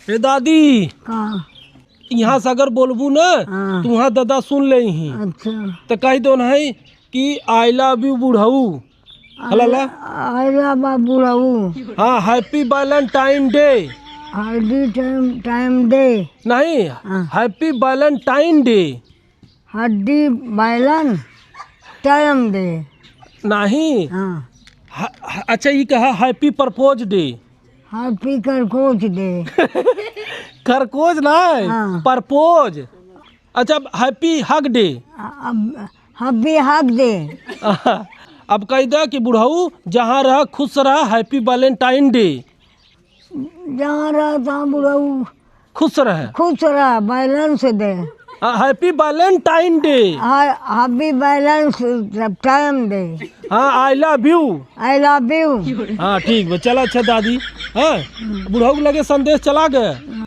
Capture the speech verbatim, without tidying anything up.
ए दादी, का? यहाँ से अगर बोलबू न, हाँ। तो वहाँ दादा सुन लेइहीं। अच्छा। तो कहि दो नहीं कि "I love you बुढ़ऊ।" हला ला? I love you बुढ़ऊ। हाँ, Happy Valentine Day। Happy time, time day। नहीं, हाँ। Happy Valentine Day। Happy Valentine Day। नहीं। हाँ। ह-, ह-, अच्छा, ये कहा Happy Purpose Day। Happy खरगोश day। खरगोश ना है, हाँ। Purpose। अच्छा, अब Happy Hug Day। अ-, अब Happy Hug Day। अब कहि दे कि "बुढ़ऊ जहाँ रह खुश रह, Happy Valentine Day।" जहाँ रह तहाँ बुढ़ऊ खुश रह। खुश रह, balance दे। हाँ, Happy Valentine Day। हाँ, Happy Valentine Day। हाँ, I love you। I love you। हाँ, ठीक बा, चला अच्छा दादी। हाँ, बुढ़ऊ के लगे संदेश चला गए।